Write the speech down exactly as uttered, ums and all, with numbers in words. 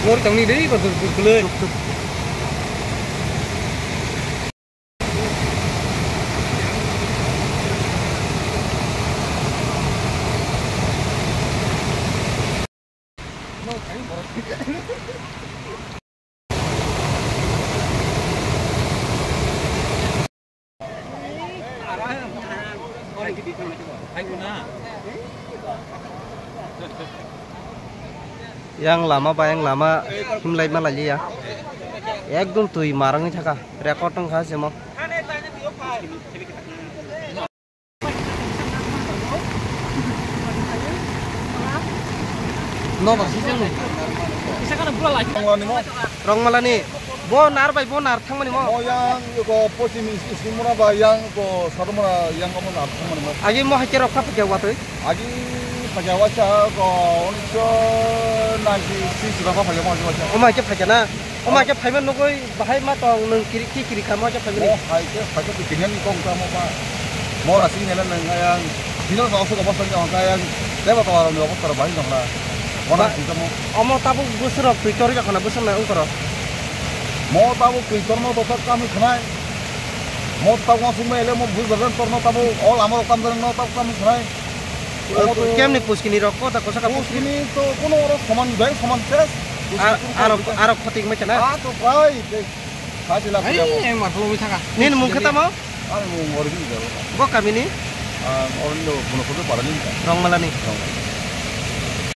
Ngori tongni dei, kotor pur kulai. Yang lama ba yang lama himlai ma lai ya. Ekdom twi marang thaka record tong kha semo. Rongmalani. Bo nar bai bo nar thangmani mo. Mo yang ko pochim is-, ismura ba yang ko sadumura yang ko mo nar thangmani mo. Agi mo haike rok kha phaikya watwi. Agi phaikya waisa ko unisho ninety six rok kha phaikya mo agi waisa. Omo haike phaikya na. Omo haike phaima nugwi bahai ma tong nwng kiri ki kiri kha mo haike phaimani. Mo haike phaikya tu kiriani kong kha mo ba. Mo rasing nela nwng ayang. Dino sa osok obostha ni hongka ayang. Tebo to aroni obostha rok bahai nokla. Ona ba- singka mo. Omo tabuk bwswk rok twi tori rok khana bwswk nai ungkoro. Mo tabuk twi tormo to tak kami khnai. Mo tabuk asuk mai ele mo bujbajan torno tabuk o lama rok tamjani no tabuk kami khnai. Omo to kemni puskini rok ko ta kosa ka puskini. Puskini to kono oro soman bai soman ses. Ar, arok, arok khotik mai chana. Ah, to prai, tei. Hai, yang marhalo wi thaka. Nini mung khe tamo? Ani mung Orbind Debbarma. Bo kamini? Ah, Orbind Bonopodo parani. Rongmalani. Rongmalani.